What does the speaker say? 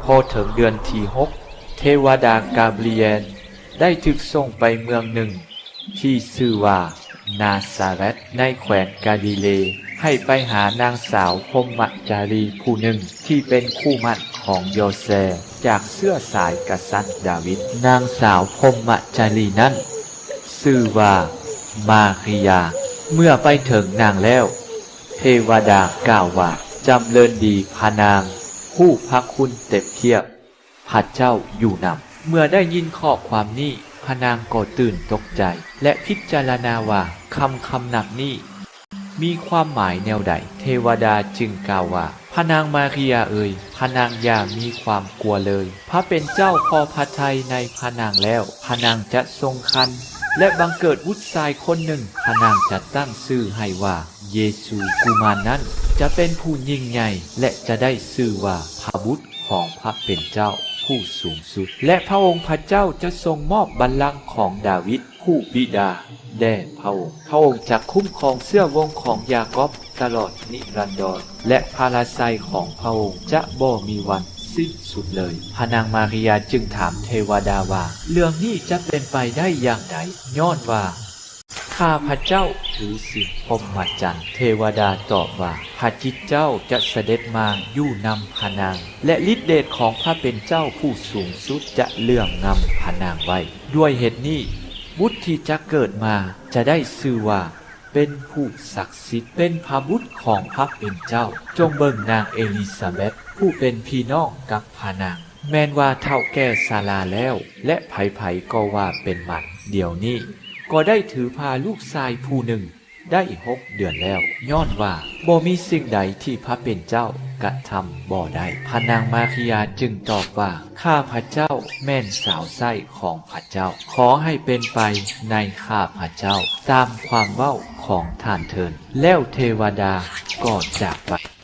ພໍເຖິງເດືອນທີຫົກ ເທວະດາກາບຣຽນໄດ້ຖືກສົ່ງໄປເມືອງໜຶ່ງທີ່ຊື່ວ່ານາຊາແຣດ ໃນແຂວງກາລີເລ ໃຫ້ໄປຫານາງສາວພົມມະຈາລີຜູ້ໜຶ່ງທີ່ເປັນຄູ່ໝັ້ນຂອງໂຢເຊຟ ຈາກເຊື້ອສາຍກະສັດດາວິດ. ນາງສາວພົມມະຈາລີນັ້ນຊື່ວ່າມາຣິຍາ. ເມື່ອໄປເຖິງນາງແລ້ວ ເທວະດາກ່າວວ່າ, ຈຳເລີນດີພະນາງ, ຮູ້ພະຄຸນເຕັມພຽບ, ພະເຈົ້າຢູ່ນຳ. ເມື່ອໄດ້ຍິນຂໍ້ຄວາມນີ້, ພະນາງກໍຕື່ນຕົກໃຈ ແລະ ພິຈາລະນາວ່າ ຄຳຄຳນັບນີ້ມີຄວາມໝາຍແນວໃດ? ເທວະດາຈຶ່ງກ່າວວ່າ, ພະນາງມາຣິຍາເອີຍ, ພະນາງຢ່າມີຄວາມກົວເລີຍ. ພະເປັນເຈົ້າພໍພະໄທໃນພະນາງແລ້ວ, ພະນາງຈະຊົງຄັນ ແລະ ບັງເກີດບຸດຊາຍຄົນໜຶ່ງ. ພະນາງຈະຕັ້ງຊື່ໃຫ້ວ່າເຢຊູ. ກຸມານນັ້ນຈະເປັນຜູ້ຍິ່ງໃຫຍ່ ແລະ ຈະໄດ້ຊື່ວ່າພະບຸດຂອງພະເປັນເຈົ້າຜູ້ສູງສຸດ ແລະ ພະອົງພະເຈົ້າຈະຊົງມອບບັນລັງຂອງດາວິດຜູ້ບິດາແດ່ພະອົງ. ພະອົງຈະຄຸ້ມຄອງເຊື້ອວົງຂອງຢາກອບຕະຫຼອດນິລັນດອນ ແລະ ພະລາໄຊຂອງພະອົງຈະບໍ່ມີວັນສິ້ນສຸດເລີຍ. ພະນາງມາຣິຍາຈຶ່ງຖາມເທວະດາວ່າ, ເລື່ອງນີ້ຈະເປັນໄປໄດ້ຢ່າງໃດ? ຍ້ອນວ່າ ຂ້າພະເຈົ້າຖືສິນພົມມະຈັນ. ເທວະດາຕອບວ່າ, ພະຈິດເຈົ້າຈະສະເດັດມາຢູ່ນຳພະນາງ ແລະ ລິດເດດຂອງພະເປັນເຈົ້າຜູ້ສູງສຸດຈະເຫຼື້ອມງຳພະນາງໄວ້. ດ້ວຍເຫດນີ້, ບຸດທີ່ຈະເກີດມາຈະໄດ້ຊື່ວ່າເປັນຜູ້ສັກສິດ, ເປັນພະບຸດຂອງພະເປັນເຈົ້າ. ຈົ່ງເບິ່ງນາງເອລິຊາເບັດ ຜູ້ເປັນພີ່ນ້ອງກັບພະນາງ. ແມ່ນວ່າເຖົ້າແກ່ຊະລາແລ້ວ ແລະ ໃຜໆກໍວ່າເປັນໝັນ. ດຽວນີ້ກໍໄດ້ຖືພາລູກຊາຍຜູ້ໜຶ່ງໄດ້ຫົກເດືອນແລ້ວ, ຍ້ອນວ່າບໍ່ມີສິ່ງໃດທີ່ພະເປັນເຈົ້າກະທຳບໍ່ໄດ້. ພະນາງມາລິຍາຈຶ່ງຕອບວ່າ, ຂ້າພະເຈົ້າແມ່ນສາວໃຊ້ຂອງພະເຈົ້າ, ຂໍໃຫ້ເປັນໄປໃນຂ້າພະເຈົ້າຕາມຄວາມເວົ້າຂອງທ່ານເທີ້ນ. ແລ້ວເທວະດາກໍຈາກໄປ.